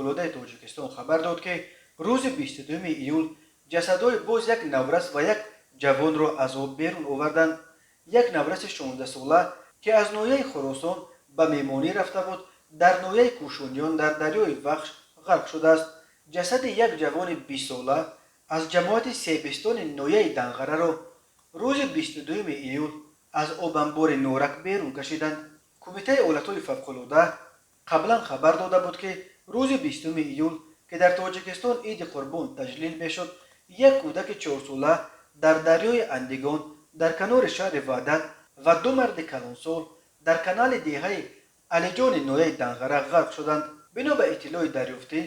Фавқулодаи Тоҷикистон хабар дод, ки рӯзи 22 июл ҷасадҳои боз як наврас ва як ҷавонро аз об берун оварданд. Як навраси 16-сола, ки аз ноҳияи Хуросон ба меҳмонӣ рафта буд, дар ноҳияи Кӯшониён дар дарёи Вахш ғарқ шудааст. Ҷасади як ҷавони 20-сола аз ҷамоати Себистони ноҳияи Данғараро рӯзи 22 июл аз обанбори Норак берун кашиданд. Кумитаи ҳолатҳои фавқулода қаблан хабар дода буд, ки рӯзи 20 июл, ки дар Тоҷикистон Иди Қурбон таҷлил мешуд, як кӯдаки 4-сола дар дарёи Андигон дар канори шаҳри Ваҳдат ва ду марди калонсол дар канали деҳаи Алиҷони ноҳияи Данғара ғарқ шуданд. Бино ба иттилои дарёфтӣ,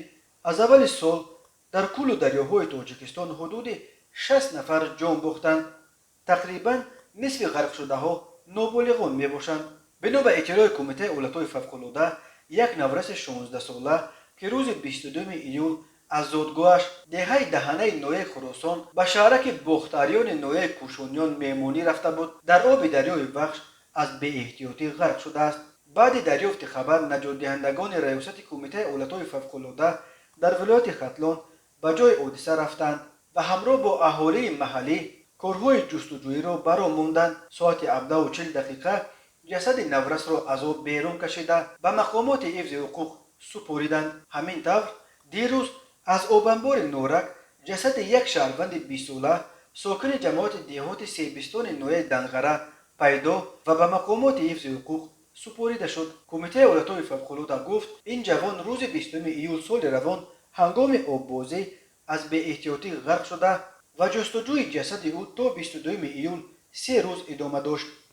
аз аввали сол дар кӯлу дарёҳои Тоҷикистон ҳудуди 60 нафар ҷон бохтанд. Тақрибан нисфи ғарқшудаҳо ноболиғон мебошанд. Бино ба иттилои Кумитаи ҳолатҳои фавқулода, як навраси 16-сола, ки рӯзи 22 июл аз зодгоҳаш, деҳаи Даҳанаи ноҳияи Хуросон, ба шаҳраки Бохтариёни ноҳияи Кӯшониён меҳмонӣ рафта буд, дар оби дарёи Вахш аз беэҳтиётӣ ғарқ шудааст. Баъди дарёфти хабар наҷотдиҳандагони Раёсати Кумитаи ҳолатҳои фавқулода дар вилояти Хатлон ба ҷои ҳодиса рафтанд ва ҳамроҳ бо аҳолии маҳаллӣ корҳои ҷустуҷӯиро ба роҳ монданд. Соати 17:40 ҷасади наврасро аз об берун кашида, ба мақомоти ҳифзи ҳуқуқ супориданд. Ҳамин тавр, дирӯз аз обанбори Норак ҷасади як шаҳрванди 20-сола, сокини ҷамоати деҳоти Себистони ноҳияи Данғара пайдо ва ба мақомоти ҳифзи ҳуқуқ супорида шуд. Кумитаи ҳолатҳои фавқулода гуфт, ин ҷавон рӯзи 20 июл соли равон ҳангоми оббозӣ аз беэҳтиётӣ ғарқ шуда ва ҷустуҷӯи ҷасади ӯ то 22 июл 3 рӯз идома дошт.